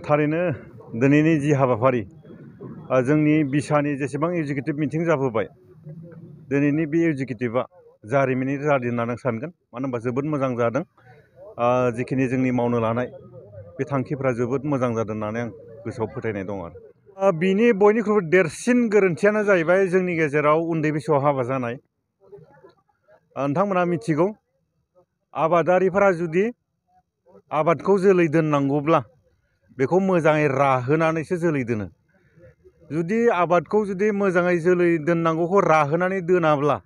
थारैनो दिनैनि जि हाबाफारि जोंनि बिसानि जेसेबां एजुकेटिभ मिटिं जाबोबाय दिनैनि बे एजुकेटिभआ जारिमिनारि जादों होननानै आं सानगोन मानो होनबा जोबोद मोजां जादों जिखिनि जोंनि मावनो लानाय बे थांखिफ्रा जोबोद मोजां जादों होननानै आं गोसोआव फोथायनाय दं आरो बिनि बयनिख्रुइबो देरसिन गोरोन्थियानो जाहैबाय जोंनि गेजेराव उन्दै बैसोआव हाबा जानाय नोंथांमोना मिथिगौ आबादारिफोरा जुदि आबादखौ जोलै दोननांगौब्ला बेखौ मोजाङै राहोनानैसो जोलै दोनो जुदि आबादखौ जुदि मोजाङै जोलै दोननांगौखौ राहोनानै दोनाब्ला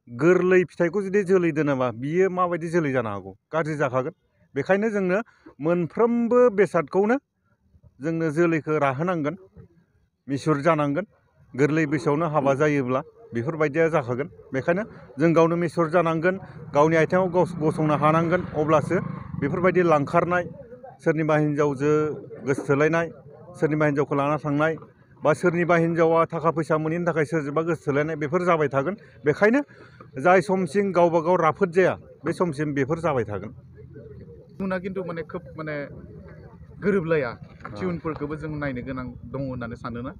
गोरलै फिथाइखौ जुदि जोलै दोनाबा बियो माबायदि जोलै जानो हागौ गाज्रि जाखागोन बेखायनो जोंनो मोनफ्रोमबो बेसादखौनो जोंनो जोलैखौ राहोनांगोन मिसुर जानांगोन गोरलै बैसोआवनो हाबा जायोब्ला बेफोरबायदिया जाखागोन बेखायनो जों गावनो मिसुर जानांगोन गावनि आथिङाव गसंनो हानांगोन अब्लासो बेफोरबायदि लांखारनाय सोरनिबा हिन्जावजों गोसोथोलायनाय सोरनिबा हिन्जावखौ लाना थांनाय बा सोरनिबा हिन्जावा थाखा फैसा मोनैनि थाखाय सोरजोंबा गोसोथोलायनाय बेफोर जाबाय थागोन बेखायनो जाय समसिम गावबा गाव राफोद जाया बे समसिम बेफोर जाबाय थागोन मुना खिन्थु माने खोब माने गोरोबलाया टिउनफोरखौबो जों नायनो गोनां दङ होननानै सानोना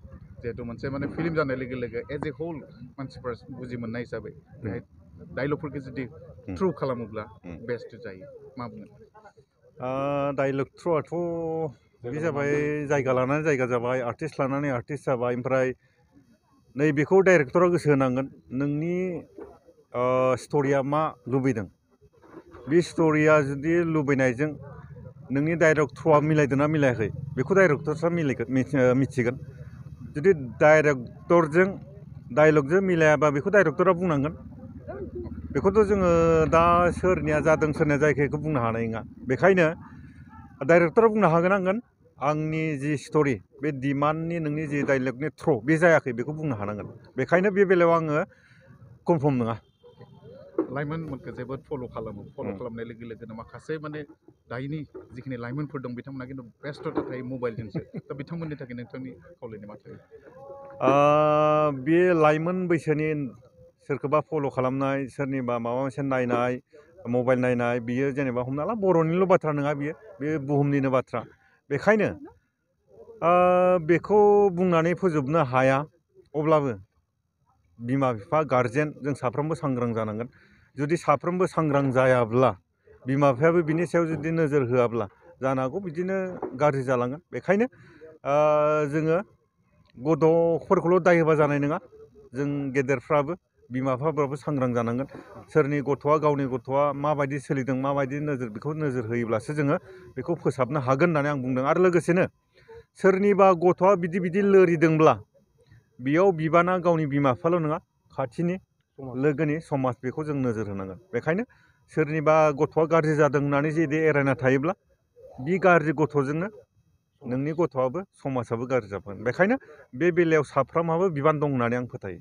जिहेतु मोनसे माने फिल्म जानाय लोगो लोगो एज ए होल मानसिफोरा बुजि मोननाय हिसाबै बेहाय डायलगफोरखौ जुदि थ्रु खालामोब्ला बेस्ट जायो मा बुङो डायलग थ्रुआथ' बे जाबाय जायगा लानानै जायगा जाबाय आर्टिस्ट लानानै आर्टिस्ट जाबाय ओमफ्राय नैबेखौ डाइरेक्टरा गोसो होनांगोन नोंनि स्ट'रिया मा लुबैदों बे स्ट'रिया जुदि लुबैनायजों नोंनि डाइलग थ्रुआ मिलायदोंना मिलायाखै बेखौ डाइरेक्टरसो मिथिगोन जुदि डाइरेक्टरजों डाइलगजों मिलायाबा बेखौ डाइरेक्टरा बुंनांगोन बेखौथ' जोङो दा सोरनिया जादों सोरनिया जायाखै बेखौ बुंनो हानाय नङा बेखायनो डाइरेक्टरा बुंनो हागोनांगोन आंनि जि स्ट'रि बे डिमान्डनि नोंनि जि डाइलगनि थ्र' बे जायाखै बेखौ बुंनो हानांगोन बेखायनो बे बेलायाव आङो कनफार्म नङा लाइमोनफोरखौ जोबोद फल' खालामनाय लोगो लोगोनो माखासे माने दाइनि जिखिनि लाइमोनफोर दं बिथांमोना खिन्थु बेस्थ'था थायो मबाइलजोंसो दा बिथांमोननि थाखाय नोंथांनि खावलायनाय मा थायो बे लाइमोन बैसोनि सोरखौबा फल' खालामनाय सोरनिबा माबा मोनसे नायनाय मबाइल नायनाय बियो जेनेबा हमना ला बर'निल' बाथ्रा नङा बियो बे बुहुमनिनो बाथ्रा बेखायनो बेखौ बुंनानै फोजोबनो हाया अब्लाबो बिमा बिफा गारजेन जों साफ्रोमबो सांग्रां जानांगोन जुदि साफ्रोमबो सांग्रां जायाब्ला बिमा बिफायाबो बिनि सायाव जुदि नोजोर होआब्ला जानो हागौ बिदिनो गाज्रि जालांगोन बेखायनो जोङो गथ'फोरखौल' दाय होबा जानाय नङा जों गेदेरफ्राबो बिमा बिफाफ्राबो सांग्रां जानांगोन सोरनि गथ'आ गावनि गथ'आ माबायदि सोलिदों माबायदि नोजोर बेखौ नोजोर होयोब्लासो जोङो बेखौ फोसाबनो हागोन होननानै आं बुंदों आरो लोगोसेनो सोरनिबा गथ'आ बिदि लोरिदोंब्ला बेयाव बिबाना गावनि बिमा बिफाल' नङा खाथिनि लोगोनि समाज बेखौ जों नोजोर होनांगोन बेखायनो सोरनिबा गथ'आ गाज्रि जादों होननानै जुदि एरायना थायोब्ला बे गाज्रि गथ'जोंनो नोंनि गथ'आबो समाजाबो गाज्रि जागोन बेखायनो बे बेलायाव साफ्रोमहाबो बिबान दं होननानै आं फोथायो